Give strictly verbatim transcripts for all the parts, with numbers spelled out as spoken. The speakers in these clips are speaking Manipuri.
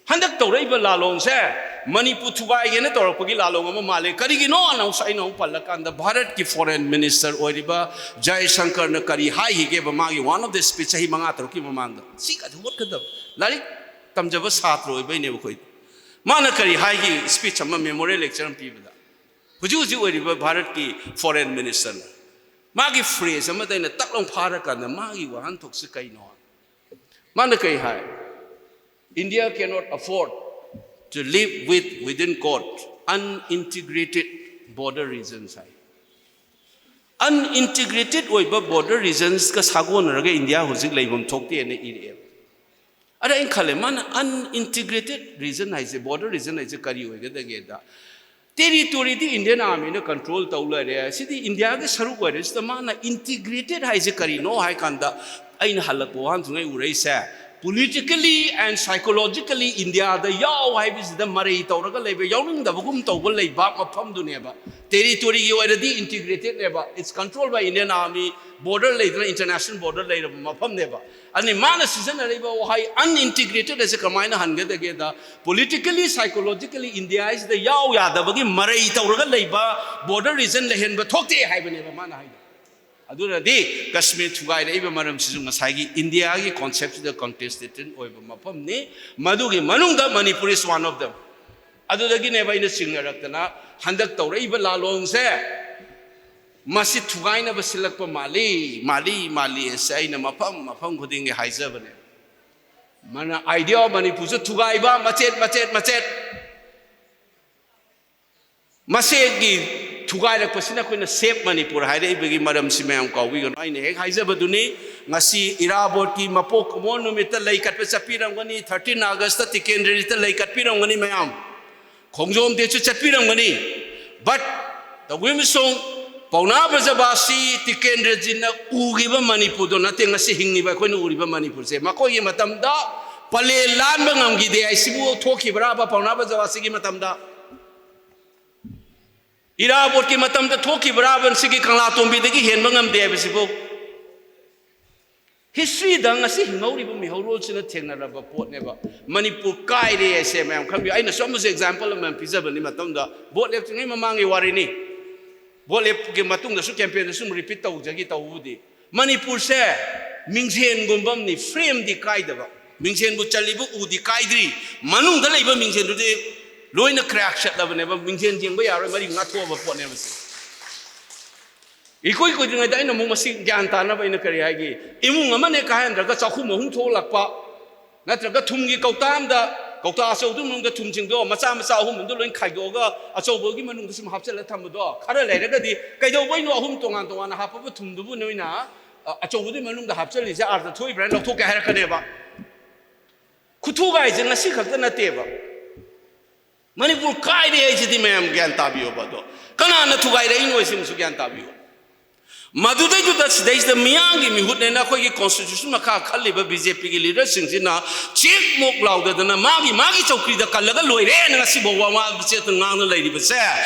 ꯍꯟꯗꯛ ꯇꯧꯔꯛꯏꯕ ꯂꯥꯂꯣꯡꯁꯦ ꯃꯅꯤꯄꯨꯔ ꯊꯨꯒꯥꯏꯒꯦꯅ ꯇꯧꯔꯛꯄꯒꯤ ꯂꯥꯂꯣꯡ ꯑꯃ ꯃꯥꯜꯂꯦ꯫ ꯀꯔꯤꯒꯤꯅꯣ? ꯑꯅꯧꯁ ꯑꯩꯅ ꯑꯃꯨꯛ ꯄꯜꯂꯀꯥꯟꯗ ꯚꯥꯔꯠꯀꯤ ꯐꯣꯔꯦꯟ ꯃꯤꯅꯤꯁꯇꯔ ꯑꯣꯏꯔꯤꯕ ꯖꯌꯁꯪꯀꯔꯅ ꯀꯔꯤ ꯍꯥꯏꯈꯤꯒꯦꯕ ꯃꯥꯒꯤ one of the speech ꯆꯍꯤ ꯃꯉꯥ ꯇꯔꯨꯛꯀꯤ ꯃꯃꯥꯡꯗ? ꯁꯤ ꯀꯗꯤ ꯍꯣꯠꯀꯗꯕ ꯂꯥꯏꯔꯤꯛ ꯇꯝꯖꯕ ꯁꯥꯇ꯭ꯔ ꯑꯣꯏꯕꯩꯅꯦꯕ ꯑꯩꯈꯣꯏꯗꯤ꯫ ꯃꯥꯅ ꯀꯔꯤ ꯍꯥꯏꯈꯤ? ꯁ꯭ꯄꯤꯆ ꯑꯃ, ꯃꯦꯃꯣꯔꯤꯌꯦꯜ ꯂꯦꯛꯆꯔ ꯑꯃ ꯄꯤꯕꯗ, ꯍꯧꯖꯤꯛ ꯍꯧꯖꯤꯛ ꯑꯣꯏꯔꯤꯕ ꯚꯥꯔꯠꯀꯤ ꯐꯣꯔꯦꯟ ꯃꯤꯅꯤꯁꯇꯔꯅ ꯃꯥꯒꯤ ꯐ꯭ꯔꯦꯖ ꯑꯃꯗ ꯑꯩꯅ ꯇꯛ ꯂꯥꯎ ꯐꯥꯔꯀꯥꯟꯗ ꯃꯥꯒꯤ ꯋꯥꯍꯟꯊꯣꯛꯁꯤ ꯀꯩꯅꯣ? ꯃꯥꯅ ꯀꯩ ꯍꯥꯏ? India cannot afford to live with, within quote, unintegrated border regions ꯍꯥꯏ꯫ ꯑꯟꯏꯟꯇꯤꯒ꯭ꯔꯦꯇꯦꯠ ꯑꯣꯏꯕ ꯕꯣꯔꯗꯔ ꯔꯤꯖꯟꯁꯀ ꯁꯥꯒꯣꯟꯅꯔꯒ ꯏꯟꯗꯤꯌꯥ ꯍꯧꯖꯤꯛ ꯂꯩꯐꯝ ꯊꯣꯛꯇꯦꯅ ꯏꯔꯛꯑꯦꯕ꯫ ꯑꯗ ꯑꯩꯅ ꯈꯜꯂꯦ, ꯃꯥꯅ ꯑꯟꯏꯟꯇꯤꯒ꯭ꯔꯦꯇꯦꯠ ꯔꯤꯖꯟ ꯍꯥꯏꯁꯦ, ꯕꯣꯔꯗꯔ ꯔꯤꯖꯟ ꯍꯥꯏꯁꯦ ꯀꯔꯤ ꯑꯣꯏꯒꯗꯒꯦꯗ, ꯇꯦꯔꯤꯇꯣꯔꯤꯗꯤ ꯏꯟꯗꯤꯌꯥꯟ ꯑꯥꯔꯃꯤꯅ ꯀꯟꯇ꯭ꯔꯣꯜ ꯇꯧ ꯂꯩꯔꯦ, ꯁꯤꯗꯤ ꯏꯟꯗꯤꯌꯥꯒꯤ ꯁꯔꯨꯛ ꯑꯣꯏꯔꯦ꯫ ꯁꯤꯗ ꯃꯥꯅ ꯏꯟꯇꯤꯒ꯭ꯔꯦꯇꯦꯠ ꯍꯥꯏꯁꯦ ꯀꯔꯤꯅꯣ ꯍꯥꯏ ꯀꯥꯟꯗ, ꯑꯩꯅ ꯍꯜꯂꯛꯄ ꯋꯥꯍꯪꯁꯤꯡ ꯑꯩ ꯎꯔꯛꯏꯁꯦ, politically and psychologically ꯏꯟꯗꯤꯌꯥꯗ ꯌꯥꯎ ꯍꯥꯏꯕꯁꯤꯗ ꯃꯔꯩ ꯇꯧꯔꯒ ꯂꯩꯕ, ꯌꯥꯎꯅꯤꯡꯗꯕꯒꯨꯝ ꯇꯧꯕ ꯂꯩꯕꯥꯛ ꯃꯐꯝꯗꯨꯅꯦꯕ꯫ ꯇꯦꯔꯤꯇꯣꯔꯤꯒꯤ ꯑꯣꯏꯔꯗꯤ ꯏꯟꯇꯤꯒ꯭ꯔꯦꯇꯦꯠꯅꯦꯕ, it's controlled by Indian Army, border ꯂꯩꯗꯅ, ꯏꯟꯇꯔꯅꯦꯁꯅꯦꯜ ꯕꯣꯔꯗꯔ ꯂꯩꯔꯕ ꯃꯐꯝꯅꯦꯕ꯫ ꯑꯗꯨꯅꯤ ꯃꯥꯅ ꯁꯤꯖꯤꯟꯅꯔꯤꯕ ꯋꯥꯍꯩ ꯑꯟꯏꯟꯇꯤꯒ꯭ꯔꯦꯇꯦꯠ ꯑꯁꯦ ꯀꯃꯥꯏꯅ ꯍꯟꯒꯗꯒꯦꯗ, politically psychologically ꯏꯟꯗꯤꯌꯥ ꯍꯥꯏꯁꯤꯗ ꯌꯥꯎ ꯌꯥꯗꯕꯒꯤ ꯃꯔꯩ ꯇꯧꯔꯒ ꯂꯩꯕ ꯕꯣꯔꯗꯔ ꯔꯤꯖꯟ ꯂꯩꯍꯟꯕ ꯊꯣꯛꯇꯦ ꯍꯥꯏꯕꯅꯦꯕ ꯃꯥꯅ ꯍꯥꯏꯗꯣ꯫ ꯑꯗꯨꯅꯗꯤ ꯀꯁꯃꯤꯔ ꯊꯨꯒꯥꯏꯔꯛꯏꯕ ꯃꯔꯝꯁꯤꯁꯨ ꯉꯁꯥꯏꯒꯤ ꯏꯟꯗꯤꯌꯥꯒꯤ ꯀꯣꯟꯁꯦꯞꯁꯤꯗ ꯀꯟꯇꯦꯁꯇꯦꯇꯦꯠ ꯑꯣꯏꯕ ꯃꯐꯝꯅꯤ꯫ ꯃꯗꯨꯒꯤ ꯃꯅꯨꯡꯗ Manipur is one of them꯫ ꯑꯗꯨꯗꯒꯤꯅꯦꯕ ꯑꯩꯅ ꯆꯤꯡꯅꯔꯛꯇꯅ ꯍꯟꯗꯛ ꯇꯧꯔꯛꯏꯕ ꯂꯥꯂꯣꯡꯁꯦ ꯃꯁꯤ ꯊꯨꯒꯥꯏꯅꯕ ꯁꯤꯜꯂꯛꯄ ꯃꯥꯜꯂꯤ, ꯃꯥꯜꯂꯤ, ꯃꯥꯜꯂꯤ ꯑꯁꯦ ꯑꯩꯅ ꯃꯐꯝ ꯃꯐꯝ ꯈꯨꯗꯤꯡꯒꯤ ꯍꯥꯏꯖꯕꯅꯦ꯫ ꯃꯅ-, idea of ꯃꯅꯤꯄꯨꯔꯁꯨ ꯊꯨꯒꯥꯏꯕ ꯃꯆꯦꯠ, ꯃꯆꯦꯠ, ꯃꯆꯦꯠ꯫ ꯃꯁꯤꯒꯤ ꯊꯨꯒꯥꯏꯔꯛꯄꯁꯤꯅ ꯑꯩꯈꯣꯏꯅ Save Manipur ꯍꯥꯏꯔꯛꯏꯕꯒꯤ ꯃꯔꯝꯁꯤ ꯃꯌꯥꯝ ꯀꯥꯎꯕꯤꯒꯅꯨ꯫ ꯑꯩꯅ ꯍꯦꯛ ꯍꯥꯏꯖꯕꯗꯨꯅꯤ, ꯉꯁꯤ ꯏꯔꯥꯕꯣꯠꯀꯤ ꯃꯄꯣꯛ ꯀꯨꯝꯑꯣꯟ ꯅꯨꯃꯤꯠꯇ ꯂꯩ ꯀꯠꯄ ꯆꯠꯄꯤꯔꯝꯒꯅꯤ, thirteen Augustꯇ ꯇꯤꯀꯦꯟꯗ꯭ꯔꯖꯤꯠꯇ ꯂꯩ ꯀꯠꯄꯤꯔꯝꯒꯅꯤ ꯃꯌꯥꯝ, ꯈꯣꯡꯖꯣꯝ ꯗꯦꯁꯨ ꯆꯠꯄꯤꯔꯝꯒꯅꯤ꯫ But ꯇꯧꯕꯤꯃꯁꯨꯡ ꯄꯥꯎꯅꯥ ꯕ꯭ꯔꯖꯕꯥꯁꯤ ꯇꯤꯀꯦꯟꯗ꯭ꯔꯖꯤꯠꯅ ꯎꯈꯤꯕ ꯃꯅꯤꯄꯨꯔꯗꯣ ꯅꯠꯇꯦ ꯉꯁꯤ ꯍꯤꯡꯉꯤꯕ ꯑꯩꯈꯣꯏꯅ ꯎꯔꯤꯕ ꯃꯅꯤꯄꯨꯔꯁꯦ꯫ ꯃꯈꯣꯏꯒꯤ ꯃꯇꯝꯗ ꯄꯂꯦꯜ ꯂꯥꯟꯕ ꯉꯝꯈꯤꯗꯦ ꯍꯥꯏꯁꯤꯕꯨ ꯊꯣꯛꯈꯤꯕ꯭ꯔꯥꯕ ꯄꯥꯎꯅꯥ ꯕ꯭ꯔꯖꯕꯥꯁꯤꯒꯤ ꯃꯇꯝꯗ? ꯏꯔꯥꯕꯣꯠꯀꯤ ꯃꯇꯝꯗ ꯊꯣꯛꯈꯤꯕ꯭ꯔꯥꯕ ꯁꯤꯒꯤ ꯀꯪꯂꯥꯇꯣꯝꯕꯤꯗꯒꯤ ꯍꯦꯟꯕ ꯉꯝꯗꯦ ꯍꯥꯏꯕꯁꯤꯕꯨ? ꯍꯤꯁꯇ꯭ꯔꯤꯗ ꯉꯁꯤ ꯍꯤꯡꯍꯧꯔꯤꯕ ꯃꯤꯍꯧꯔꯣꯜꯁꯤꯅ ꯊꯦꯡꯅꯔꯕ ꯄꯣꯠꯅꯦꯕ꯫ ꯃꯅꯤꯄꯨꯔ ꯀꯥꯏꯔꯦ ꯍꯥꯏꯁꯦ ꯃꯌꯥꯝ ꯈꯪꯕꯤꯌꯨ꯫ ꯑꯩꯅꯁꯨ ꯑꯃꯁꯨ ꯑꯦꯛꯖꯥꯝꯄꯜ ꯑꯃ ꯄꯤꯖꯕꯅꯤ꯫ ꯃꯇꯝꯗ ꯚꯣꯠ ꯂꯦꯞꯇ꯭ꯔꯤꯉꯩ ꯃꯃꯥꯡꯒꯤ ꯋꯥꯔꯤꯅꯤ꯫ ꯚꯣꯠ ꯂꯦꯞꯀꯤ ꯃꯇꯨꯡꯗꯁꯨ ꯀꯦꯝꯄꯦꯟꯗ ꯁꯨꯝ ꯔꯤꯄꯤꯠ ꯇꯧꯖꯈꯤ꯫ ꯇꯧꯕꯕꯨꯗꯤ ꯃꯅꯤꯄꯨꯔꯁꯦ ꯃꯤꯡꯁꯦꯟꯒꯨꯝꯕ ꯑꯃꯅꯤ꯫ ꯐ꯭ꯔꯦꯝꯗꯤ ꯀꯥꯏꯗꯕ, ꯃꯤꯡꯁꯦꯟꯕꯨ ꯆꯜꯂꯤꯕ ꯎꯗꯤ ꯀꯥꯏꯗ꯭ꯔꯤ, ꯃꯅꯨꯡꯗ ꯂꯩꯕ ꯃꯤꯡꯁꯦꯟꯗꯨꯗꯤ ꯂꯣꯏꯅ ꯀ꯭ꯔꯦꯛ ꯆꯠꯂꯕꯅꯦꯕ꯫ ꯃꯤꯡꯁꯦꯟ ꯌꯦꯡꯕ ꯌꯥꯔꯣꯏ, ꯃꯔꯤ ꯉꯥꯊꯣꯛꯑꯕ ꯄꯣꯠꯅꯦꯕ ꯁꯤ꯫ ꯏꯀꯨꯏ ꯀꯨꯏꯗ꯭ꯔꯤꯉꯩꯗ ꯑꯩꯅ ꯑꯃꯨꯛ ꯃꯁꯤ ꯒ꯭ꯌꯥꯟ ꯇꯥꯅꯕ ꯑꯩꯅ ꯀꯔꯤ ꯍꯥꯏꯒꯦ? ꯏꯃꯨꯡ ꯑꯃꯅꯦ ꯀꯥꯏꯍꯟꯗ꯭ꯔꯒ ꯆꯥꯛꯈꯨꯝ ꯑꯍꯨꯝ ꯊꯣꯛꯂꯛꯄ, ꯅꯠꯇ꯭ꯔꯒ ꯊꯨꯝꯒꯤ ꯀꯧꯇꯥ ꯑꯃꯗ, ꯀꯧꯇꯥ ꯑꯆꯧꯕꯗꯨ ꯃꯅꯨꯡꯗ ꯊꯨꯝꯁꯤꯡꯗꯣ ꯃꯆꯥ ꯃꯆꯥ ꯑꯍꯨꯝ ꯑꯗꯨ ꯂꯣꯏ ꯈꯥꯏꯗꯣꯛꯑꯒ ꯑꯆꯧꯕꯒꯤ ꯃꯅꯨꯡꯗ ꯁꯨꯝ ꯍꯥꯞꯆꯤꯜꯂ ꯊꯝꯕꯗꯣ, ꯈꯔ ꯂꯩꯔꯒꯗꯤ "ꯀꯩꯗꯧꯕꯩꯅꯣ ꯑꯍꯨꯝ ꯇꯣꯉꯥꯟ ꯇꯣꯉꯥꯟꯅ ꯍꯥꯞꯄꯕ ꯊꯨꯝꯗꯨꯕꯨ ꯅꯣꯏꯅ, ꯑ, ꯑꯆꯧꯕꯗꯨꯒꯤ ꯃꯅꯨꯡꯗ ꯍꯥꯞꯆꯤꯜꯂꯤꯁꯦ? ꯑꯥꯔꯊ ꯊꯣꯛꯏꯕ꯭ꯔꯥ?" ꯍꯥꯏꯅ ꯂꯧꯊꯣꯛꯀꯦ ꯍꯥꯏꯔꯛꯀꯅꯦꯕ꯫ ꯈꯨꯊꯨꯒꯥꯏꯁꯦ ꯉꯁꯤ ꯈꯛꯇ ꯅꯠꯇꯦꯕ꯫ ꯃꯅꯤꯄꯨꯔ ꯀꯥꯏꯔꯦ ꯍꯥꯏꯁꯤꯗꯤ ꯃꯌꯥꯝ ꯒ꯭ꯌꯥꯟ ꯇꯥꯕꯤꯌꯣꯕ꯫ ꯑꯗꯣ ꯀꯅꯥꯅ ꯊꯨꯒꯥꯏꯔꯛꯏꯅꯣ ꯍꯥꯏꯁꯤꯃꯁꯨ ꯒ꯭ꯌꯥꯟ ꯇꯥꯕꯤꯌꯨ꯫ ꯃꯗꯨꯗꯩꯗꯨꯗ ꯁꯤꯗꯩꯁꯤꯗ ꯃꯤꯌꯥꯝꯒꯤ ꯃꯤꯍꯨꯠꯅꯦꯅ ꯑꯩꯈꯣꯏꯒꯤ ꯀꯣꯟꯁꯇꯤꯇ꯭ꯌꯨꯁꯟ ꯃꯈꯥ ꯈꯜꯂꯤꯕ ꯕꯤ ꯖꯦ ꯄꯤꯒꯤ ꯂꯤꯗꯔꯁꯤꯡꯁꯤꯅ ꯆꯦꯛ ꯃꯣꯛ ꯂꯥꯎꯗꯗꯅ ꯃꯥꯒꯤ ꯃꯥꯒꯤ ꯆꯧꯀ꯭ꯔꯤꯗ ꯀꯜꯂꯒ ꯂꯣꯏꯔꯦꯅ ꯉꯁꯤꯐꯥꯎꯕ ꯋꯥ ꯃꯆꯦꯠꯇ ꯉꯥꯡꯅ ꯂꯩꯔꯤꯕꯁꯦ,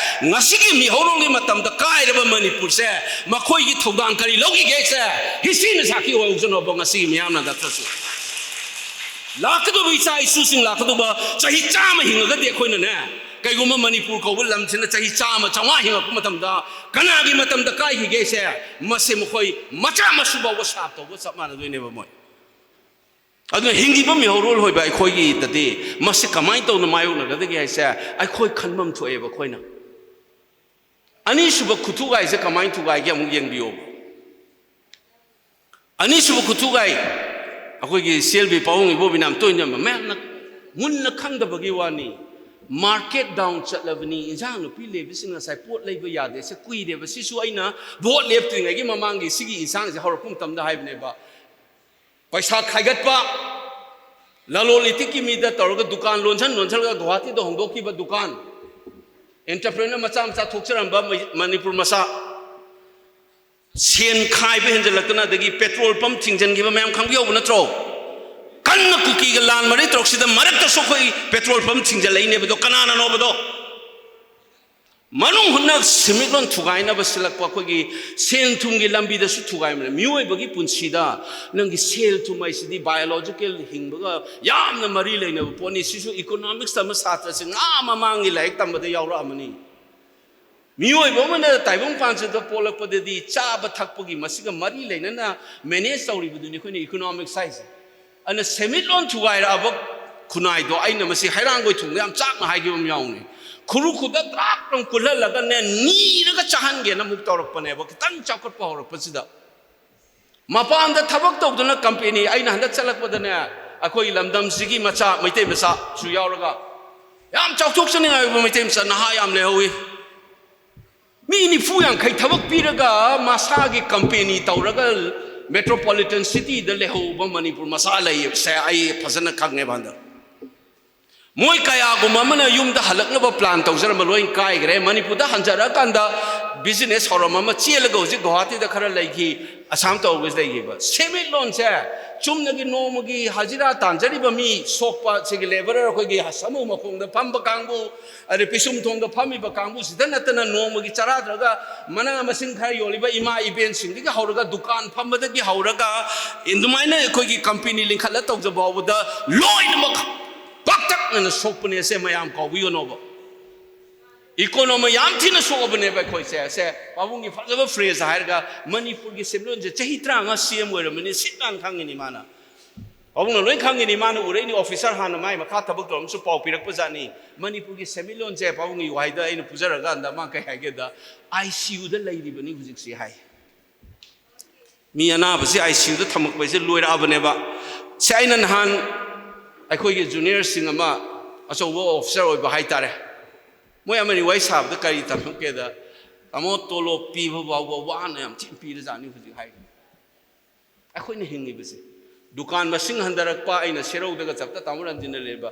ꯉꯁꯤꯒꯤ ꯃꯤꯍꯧꯔꯣꯜꯒꯤ ꯃꯇꯝꯗ ꯀꯥꯏꯔꯕ ꯃꯅꯤꯄꯨꯔꯁꯦ ꯃꯈꯣꯏꯒꯤ ꯊꯧꯗꯥꯡ ꯀꯔꯤ ꯂꯧꯈꯤꯒꯦꯁꯦ ꯍꯤꯁꯇ꯭ꯔꯤꯅ ꯁꯥꯈꯤ ꯑꯣꯏꯍꯧꯁꯅꯣꯕ꯫ ꯉꯁꯤꯒꯤ ꯃꯤꯌꯥꯝꯅ ꯅꯠꯇ꯭ꯔꯁꯨ ꯂꯥꯛꯀꯗꯧꯕ ꯏꯆꯥ ꯏꯁꯨꯁꯤꯡ ꯂꯥꯛꯀꯗꯧꯕ ꯆꯍꯤ ꯆꯥꯝꯃ ꯍꯤꯡꯉꯒꯗꯤ ꯑꯩꯈꯣꯏꯅꯅꯦ, ꯀꯩꯒꯨꯝꯕ ꯃꯅꯤꯄꯨꯔ ꯀꯧꯕ ꯂꯝꯁꯤꯅ ꯆꯍꯤ ꯆꯥꯝꯃ, ꯆꯥꯝꯃꯉꯥ ꯍꯤꯡꯉꯛꯄ ꯃꯇꯝꯗ ꯀꯅꯥꯒꯤ ꯃꯇꯝꯗ ꯀꯥꯏꯈꯤꯒꯦꯁꯦ, ꯃꯁꯦ ꯃꯈꯣꯏ ꯃꯆꯥ ꯃꯁꯨ ꯐꯥꯎꯕ ꯁꯥꯞ ꯇꯧꯕ ꯆꯞ ꯃꯥꯟꯅꯗꯣꯏꯅꯦꯕ ꯃꯣꯏ꯫ ꯑꯗꯨꯅ ꯍꯤꯡꯉꯤꯕ ꯃꯤꯍꯧꯔꯣꯜ ꯑꯣꯏꯕ ꯑꯩꯈꯣꯏꯒꯤꯗꯗꯤ ꯃꯁꯤ ꯀꯃꯥꯏꯅ ꯇꯧꯅ ꯃꯥꯌꯣꯛꯅꯒꯗꯒꯦ ꯍꯥꯏꯁꯦ ꯑꯩꯈꯣꯏ ꯈꯟꯐꯝ ꯊꯣꯛꯑꯦꯕ ꯑꯩꯈꯣꯏꯅ꯫ ꯑꯅꯤꯁꯨꯕ ꯈꯨꯊꯨꯒꯥꯏꯁꯦ ꯀꯃꯥꯏꯅ ꯊꯨꯒꯥꯏꯒꯦ ꯑꯃꯨꯛ ꯌꯦꯡꯕꯤꯌꯣꯕ꯫ ꯑꯅꯤꯁꯨꯕ ꯈꯨꯊꯨꯒꯥꯏ, ꯑꯩꯈꯣꯏꯒꯤ ꯁꯤ ꯑꯦꯜ ꯕꯤ ꯄꯥꯕꯨꯡ ꯏꯕꯣꯕꯤꯅ ꯌꯥꯝ ꯇꯣꯏꯅ ꯃꯌꯥꯝꯅ ꯃꯨꯟꯅ ꯈꯪꯗꯕꯒꯤ ꯋꯥꯅꯤ꯫ ꯃꯥꯔꯀꯦꯠ ꯗꯥꯎꯟ ꯆꯠꯂꯕꯅꯤ, ꯏꯟꯁꯥꯡ ꯅꯨꯄꯤ ꯂꯩꯕꯁꯤꯡ ꯉꯁꯥꯏ ꯄꯣꯠ ꯂꯩꯕ ꯌꯥꯗꯦ꯫ ꯁꯤ ꯀꯨꯏꯔꯦꯕ, ꯁꯤꯁꯨ ꯑꯩꯅ ꯚꯣꯠ ꯂꯦꯞꯇ꯭ꯔꯤꯉꯩꯒꯤ ꯃꯃꯥꯡꯒꯤ ꯁꯤꯒꯤ ꯏꯟꯁꯥꯡꯁꯦ ꯍꯧꯔꯛꯄ ꯃꯇꯝꯗ ꯍꯥꯏꯕꯅꯦꯕ꯫ ꯄꯩꯁꯥ ꯈꯥꯏꯒꯠꯄ, ꯂꯂꯣꯟ ꯏꯇꯤꯛꯀꯤ ꯃꯤꯗ ꯇꯧꯔꯒ ꯗꯨꯀꯥꯟ ꯂꯣꯟꯁꯟ ꯂꯣꯟꯁꯜꯂꯒ ꯒꯨꯋꯥꯍꯥꯇꯤꯗ ꯍꯣꯡꯗꯣꯛꯈꯤꯕ ꯗꯨꯀꯥꯟ, ꯑꯦꯟꯇꯔꯄ꯭ꯔꯦꯅꯔ ꯃꯆꯥ ꯃꯆꯥ ꯊꯣꯛꯆꯔꯝꯕ ꯃꯩ-, ꯃꯅꯤꯄꯨꯔ ꯃꯆꯥ, ꯁꯦꯟ ꯈꯥꯏꯕ ꯍꯦꯟꯖꯜꯂꯛꯇꯅ ꯑꯗꯒꯤ ꯄꯦꯇ꯭ꯔꯣꯜ ꯄꯝ ꯊꯤꯡꯖꯤꯟꯈꯤꯕ ꯃꯌꯥꯝ ꯈꯪꯕꯤꯍꯧꯕ ꯅꯠꯇ꯭ꯔꯣ? ꯀꯟꯅ ꯀꯨꯀꯤꯒ ꯂꯥꯟ ꯃꯔꯩ ꯇꯧꯔꯛꯁꯤꯗ ꯃꯔꯛꯇꯁꯨ ꯑꯩꯈꯣꯏ ꯄꯦꯇ꯭ꯔꯣꯜ ꯄꯝ ꯊꯤꯡꯖꯤꯜꯂꯛꯏꯅꯦꯕꯗꯣ꯫ ꯀꯅꯥꯅꯅꯣꯕꯗꯣ? ꯃꯅꯨꯡ ꯍꯨꯠꯅ ꯁꯦꯟꯃꯤꯠꯂꯣꯟ ꯊꯨꯒꯥꯏꯅꯕ ꯁꯤꯜꯂꯛꯄ ꯑꯩꯈꯣꯏꯒꯤ ꯁꯦꯜ ꯊꯨꯝꯒꯤ ꯂꯝꯕꯤꯗꯁꯨ ꯊꯨꯒꯥꯏꯕꯅꯦ꯫ ꯃꯤꯑꯣꯏꯕꯒꯤ ꯄꯨꯟꯁꯤꯗ ꯅꯪꯒꯤ ꯁꯦꯜ ꯊꯨꯝ ꯍꯥꯏꯁꯤꯗꯤ biological ꯍꯤꯡꯕꯒ ꯌꯥꯝꯅ ꯃꯔꯤ ꯂꯩꯅꯕ ꯄꯣꯠꯅꯤ꯫ ꯁꯤꯁꯨ economics ꯇꯝꯕ ꯁꯥꯇ꯭ꯔꯁꯤꯡ ꯑꯥ ꯃꯃꯥꯡꯒꯤ ꯂꯥꯏꯔꯤꯛ ꯇꯝꯕꯗ ꯌꯥꯎꯔꯛꯑꯃꯅꯤ꯫ ꯃꯤꯑꯣꯏꯕ ꯑꯃꯅ ꯇꯥꯏꯕꯪ ꯄꯥꯟꯁꯤꯗ ꯄꯣꯛꯂꯛꯄꯗꯗꯤ ꯆꯥꯕ ꯊꯛꯄꯒꯤ ꯃꯁꯤꯒ ꯃꯔꯤ ꯂꯩꯅꯅ manage ꯇꯧꯔꯤꯕꯗꯨꯅꯤ ꯑꯩꯈꯣꯏꯅ economics ꯍꯥꯏꯁꯦ꯫ ꯑꯗꯨꯅ ꯁꯦꯟꯃꯤꯠꯂꯣꯟ ꯊꯨꯒꯥꯏꯔꯛꯑꯕ ꯈꯨꯟꯅꯥꯏꯗꯣ, ꯑꯩꯅ ꯃꯁꯤ ꯍꯩꯔꯥꯡꯒꯣꯏ ꯊꯣꯡꯗ ꯌꯥꯝ ꯆꯥꯛꯅ ꯍꯥꯏꯈꯤꯕ ꯑꯃ ꯌꯥꯎꯅꯤ꯫ ꯈꯨꯔꯨ ꯈꯨꯗꯛ ꯇ꯭ꯔꯥꯛ ꯂꯥꯎ ꯀꯨꯜꯍꯜꯂꯒꯅꯦ, ꯅꯤꯔꯒ ꯆꯥꯍꯟꯒꯦꯅ ꯑꯃꯨꯛ ꯇꯧꯔꯛꯄꯅꯦꯕ, ꯈꯤꯇꯪ ꯆꯥꯎꯈꯠꯄ ꯍꯧꯔꯛꯄꯁꯤꯗ꯫ ꯃꯄꯥꯟꯗ ꯊꯕꯛ ꯇꯧꯗꯨꯅ company, ꯑꯩꯅ ꯍꯟꯗꯛ ꯆꯠꯂꯛꯄꯗꯅꯦ, ꯑꯩꯈꯣꯏꯒꯤ ꯂꯝꯗꯝꯁꯤꯒꯤ ꯃꯆꯥ, ꯃꯩꯇꯩ ꯃꯆꯥꯁꯨ ꯌꯥꯎꯔꯒ, ꯌꯥꯝ ꯆꯥꯎꯊꯣꯛꯆꯅꯤꯡꯉꯥꯏ ꯑꯣꯏꯕ ꯃꯩꯇꯩ ꯃꯆꯥ ꯅꯍꯥ ꯌꯥꯝ ꯂꯩꯍꯧꯋꯤ꯫ ꯃꯤ ꯅꯤꯐꯨ ꯌꯥꯡꯈꯩ ꯊꯕꯛ ꯄꯤꯔꯒ ꯃꯁꯥꯒꯤ company ꯇꯧꯔꯒ metropolitan cityꯗ ꯂꯩꯍꯧꯕ ꯃꯅꯤꯄꯨꯔ ꯃꯆꯥ ꯂꯩꯌꯦꯕꯁꯦ ꯑꯩ ꯐꯖꯅ ꯈꯪꯉꯦꯕ ꯍꯟꯗꯛ꯫ ꯃꯣꯏ ꯀꯌꯥꯒꯨꯝꯕ ꯑꯃꯅ ꯌꯨꯝꯗ ꯍꯜꯂꯛꯅꯕ plan ꯇꯧꯖꯔꯝꯕ ꯂꯣꯏ ꯀꯥꯏꯈ꯭ꯔꯦ꯫ ꯃꯅꯤꯄꯨꯔꯗ ꯍꯟꯖꯔꯛꯑꯀꯥꯟꯗ business ꯍꯧꯔꯝꯕ ꯑꯃ ꯆꯦꯜꯂꯒ ꯍꯧꯖꯤꯛ ꯒꯨꯋꯥꯍꯥꯇꯤꯗ ꯈꯔ ꯂꯩꯈꯤ, ꯑꯁꯥꯝ ꯇꯧꯕꯁꯤ ꯂꯩꯈꯤꯕ꯫ ꯁꯦꯟꯃꯤꯠꯂꯣꯟꯁꯦ ꯆꯨꯝꯅꯒꯤ ꯅꯣꯡꯃꯒꯤ ꯍꯖꯤꯔꯥ ꯇꯥꯟꯖꯔꯤꯕ ꯃꯤ ꯁꯣꯛꯄ, ꯁꯤꯒꯤ laborer, ꯑꯩꯈꯣꯏꯒꯤ ꯁꯥꯃꯨ ꯃꯈꯣꯡꯗ ꯐꯝꯕ ꯀꯥꯡꯕꯨ, ꯑꯗꯩ ꯄꯤꯁꯨꯝ ꯊꯣꯡꯗ ꯐꯝꯃꯤꯕ ꯀꯥꯡꯕꯨꯁꯤꯗ ꯅꯠꯇꯅ ꯅꯣꯡꯃꯒꯤ ꯆꯔꯥ ꯅꯠꯇ꯭ꯔꯒ ꯃꯅꯥ ꯃꯁꯤꯡ ꯈꯔ ꯌꯣꯜꯂꯤꯕ ꯏꯃꯥ ꯏꯕꯦꯟꯁꯤꯡꯗꯒꯤ ꯍꯧꯔꯒ ꯗꯨꯀꯥꯟ ꯐꯝꯕꯗꯒꯤ ꯍꯧꯔꯒ ꯑꯗꯨꯃꯥꯏꯅ ꯑꯩꯈꯣꯏꯒꯤ company ꯂꯤꯡꯈꯠꯂ ꯇꯧꯖ ꯐꯥꯎꯕꯗ ꯂꯣꯏꯅꯃꯛ ꯄꯥꯛꯇꯛꯅꯅ ꯁꯣꯛꯄꯅꯦ꯫ ꯑꯁꯦ ꯃꯌꯥꯝ ꯀꯥꯎꯕꯤꯒꯅꯣꯕ꯫ Economy ꯌꯥꯝ ꯊꯤꯅ ꯁꯣꯛꯑꯕꯅꯦꯕ ꯑꯩꯈꯣꯏꯁꯦ꯫ ꯑꯁꯦ ꯄꯥꯕꯨꯡꯒꯤ ꯐꯖꯕ phrase ꯍꯥꯏꯔꯒ, ꯃꯅꯤꯄꯨꯔꯒꯤ ꯁꯦꯟꯃꯤꯠꯂꯣꯟꯁꯦ ꯆꯍꯤ ꯇꯔꯥꯃꯉꯥ C M ꯑꯣꯏꯔꯝꯕꯅꯤ, ꯁꯤꯠ ꯅꯥꯟ ꯈꯪꯉꯤꯅꯤ ꯃꯥꯅ꯫ ꯄꯥꯕꯨꯡꯅ ꯂꯣꯏ ꯈꯪꯉꯤꯅꯤ, ꯃꯥꯅ ꯎꯔꯛꯏꯅꯤ, officer ꯍꯥꯟꯅ ꯃꯥꯏ ꯃꯈꯥ ꯊꯕꯛ ꯇꯧꯔꯝꯁꯨ ꯄꯥꯎ ꯄꯤꯔꯛꯄ ꯖꯥꯠꯅꯤ꯫ ꯃꯅꯤꯄꯨꯔꯒꯤ ꯁꯦꯟꯃꯤꯠꯂꯣꯟꯁꯦ ꯄꯥꯕꯨꯡꯒꯤ ꯋꯥꯍꯩꯗ ꯑꯩꯅ ꯄꯨꯖꯔꯀꯥꯟꯗ ꯃꯥ ꯀꯩ ꯍꯥꯏꯒꯦꯗ, I C Uꯗ ꯂꯩꯔꯤꯕꯅꯤ ꯍꯧꯖꯤꯛꯁꯤ ꯍꯥꯏ꯫ ꯃꯤ ꯑꯅꯥꯕꯁꯤ I C Uꯗ ꯊꯝꯃꯛꯄ ꯍꯥꯏꯁꯦ ꯂꯣꯏꯔꯛꯑꯕꯅꯦꯕ꯫ ꯁꯤ ꯑꯩꯅ ꯅꯍꯥꯟ ꯑꯩꯈꯣꯏꯒꯤ juniorꯁꯤꯡ ꯑꯃ, ꯑꯆꯧꯕ officer ꯑꯣꯏꯕ ꯍꯥꯏꯇꯥꯔꯦ, ꯃꯣꯏ ꯑꯃꯅꯤ ꯋꯥꯔꯤ ꯁꯥꯕꯗ ꯀꯔꯤ ꯇꯝꯃꯛꯀꯦꯗ, "ꯇꯥꯃꯣ, ꯇꯣꯂꯣꯞ ꯄꯤꯕ ꯐꯥꯎꯕ ꯋꯥꯅ ꯌꯥꯝ ꯊꯤꯅ ꯄꯤꯔꯖꯥꯠꯅꯤ ꯍꯧꯖꯤꯛ" ꯍꯥꯏ꯫ ꯑꯩꯈꯣꯏꯅ ꯍꯤꯡꯉꯤꯕꯁꯦ, ꯗꯨꯀꯥꯟ ꯃꯁꯤꯡ ꯍꯟꯊꯔꯛꯄ, ꯑꯩꯅ ꯁꯦꯔꯧꯗꯒ ꯆꯞꯇ ꯇꯥꯃꯣ ꯔꯟꯖꯤꯟꯅ ꯂꯩꯕ,